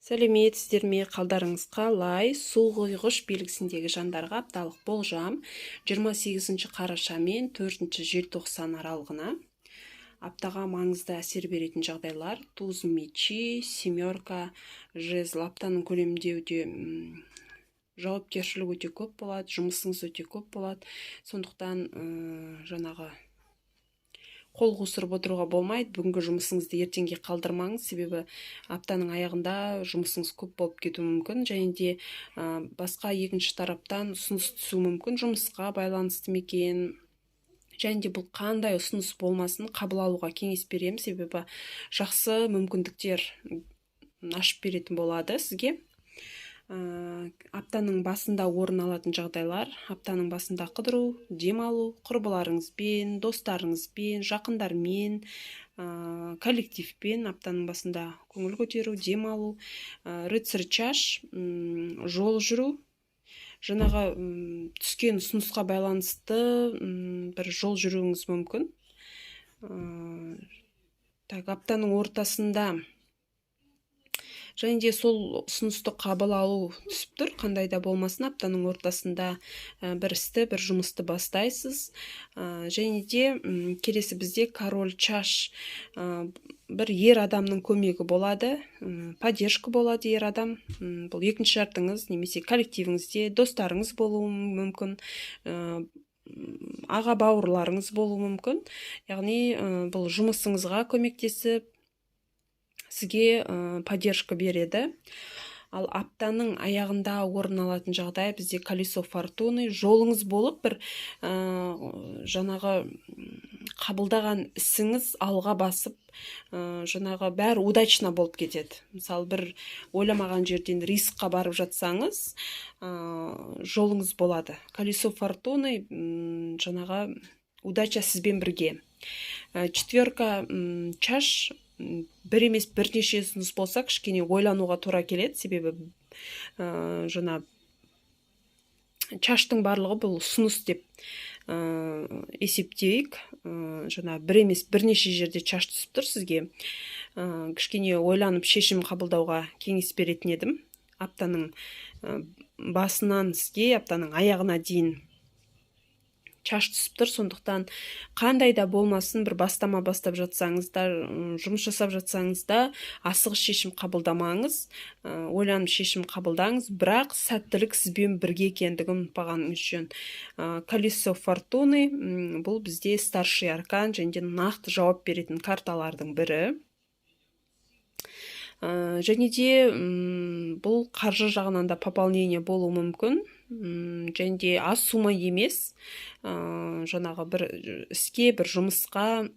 Сәлеметсіздер ме, қалдарыңыз қалай? Су құйғыш белгісіндегі жандарға апталық болжам 28 қараша мен 4 желтоқсан аралығына. Аптаға маңызды әсер беретін жағдайлар: туз мечей, семерка жезл. Аптаның көлемінде өте жауапкершілік өте көп болады, жұмысыңыз өте көп болады. Сондықтан жаңағы қол қусырып отыруға болмайды. Бүгінгі жұмысыңызды ертеңге қалдырмаңыз, себебі аптаның аяғында жұмысыңыз көп болып кетуі мүмкін. Және де басқа екінші тараптан ұсыныс түсуі мүмкін, жұмысқа байланысты ма екен. Және де бұл қандай ұсыныс болмасын, қабыл алуға кеңес беремін, себебі жақсы мүмкіндіктер ашып беретін болады сізге. Аптаның басында орын алатын жағдайлар: аптаның басында қыдыру, демалу, құрбыларыңызбен, достарыңызбен, жақындармен, коллективпен аптаның басында көңіл көтеру, демалу. Рыцарь чаш, жол жүру, жаңағы түскен ұсынысқа байланысты бір жол жүруіңіз мүмкін. Так, аптаның ортасында және де сол ұсынысты қабыл алу түсіп тұр. Қандай да болмасын, аптаның ортасында бір істі, бір жұмысты бастайсыз. Және де келесі бізде король чаш, бір ер адамның көмегі болады, поддержка болады. Ер адам бұл екінші жартыңыз немесе коллективіңізде достарыңыз болуы мүмкін, аға бауырларыңыз болуы мүмкін. Яғни бұл жұмысыңызға көмектесіп, сізге поддержка береді. Ал аптаның аяғында орын алатын жағдай бізде колесо фортуны, жолыңыз болып, бір жаңағы қабылдаған ісіңіз алға басып, жаңағы бәрі удачно болып кетеді. Мысалы, бір ойламаған жерден рискқа барып жатсаңыз, жолыңыз болады. Колесо фортуны, жаңағы удача сізбен бірге. Четверка чаш, бір емес, бірнеше ұсыныс болса, кішкене ойлануға тура келеді, себебі жаңа чаштың барлығы бұл ұсыныс деп есептейік. Жаңа бір емес, бірнеше жерде чаш түсіп тұр сізге. Кішкене ойланып шешім қабылдауға кеңес беретін едім. Аптаның басынан сізге аптаның аяғына дейін чаш түсіп тұр. Сондықтан қандай да болмасын бір бастама бастап жатсаңыз да, жұмыс жасап жатсаңыз да, асығыс шешім қабылдамаңыз, ойланып шешім қабылдаңыз. Бірақ сәттілік сізбен бірге екендігін ұмытпағаныңыз жөн. Колесо фортуны, бұл бізде старший аркан және де нақты жауап беретін карталардың бірі. Және де бұл қаржы жағынан да пополнение болуы мүмкін және де аз сумма емес. Жаңағы бір іске, бір жұмысқа,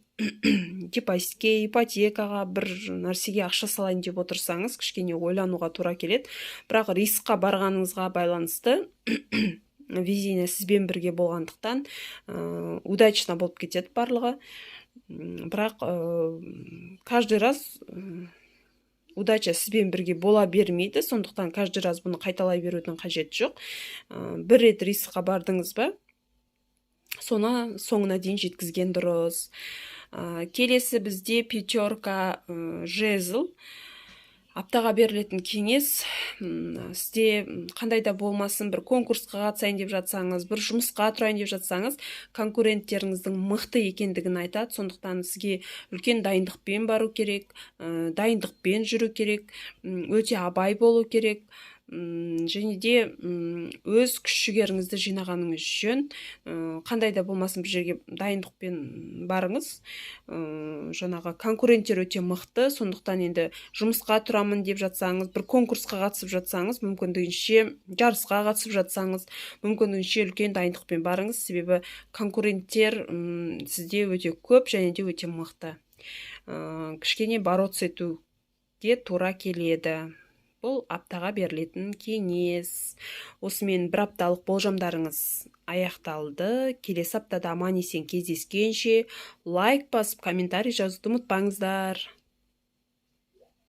депозитке, ипотекаға, бір нәрсеге ақша салайын деп отырсаңыз, кішкене ойлануға тура келеді. Бірақ рискқа барғаныңызға байланысты, везение сізбен бірге болғандықтан, удачно болып кетеді барлығы. Бірақ каждый раз удача сізбен бірге бола бермейді, сондықтан каждый раз бұны қайталай берудің қажеті жоқ. Бір рет рискқа бардыңыз ба, соны соңына дейін жеткізген дұрыс. Келесі бізде пятерка жезл. Аптаға берілетін кеңес: сізде қандай да болмасын бір конкурсқа қатысайын деп жатсаңыз, бір жұмысқа тұрайын деп жатсаңыз, конкуренттеріңіздің мықты екендігін айтады. Сондықтан сізге үлкен дайындықпен бару керек, дайындықпен жүру керек, өте абай болу керек және де өз күш жігеріңізді жинағаныңыз жөн. Қандай да болмасын бір жерге дайындықпен барыңыз. Жаңағы конкуренттер өте мықты, сондықтан енді жұмысқа тұрамын деп жатсаңыз, бір конкурсқа қатысып жатсаңыз, мүмкіндігінше жарысқа қатысып жатсаңыз, мүмкіндігінше үлкен дайындықпен барыңыз, себебі конкуренттер сізде өте көп және де өте мықты. Кішкене бороться етуге тура келеді. Бұл аптаға берілетін кеңес. Осымен бір апталық болжамдарыңыз аяқталды. Келесі аптада аман есен кездескенше, лайк басып, комментарий жазуды ұмытпаңыздар.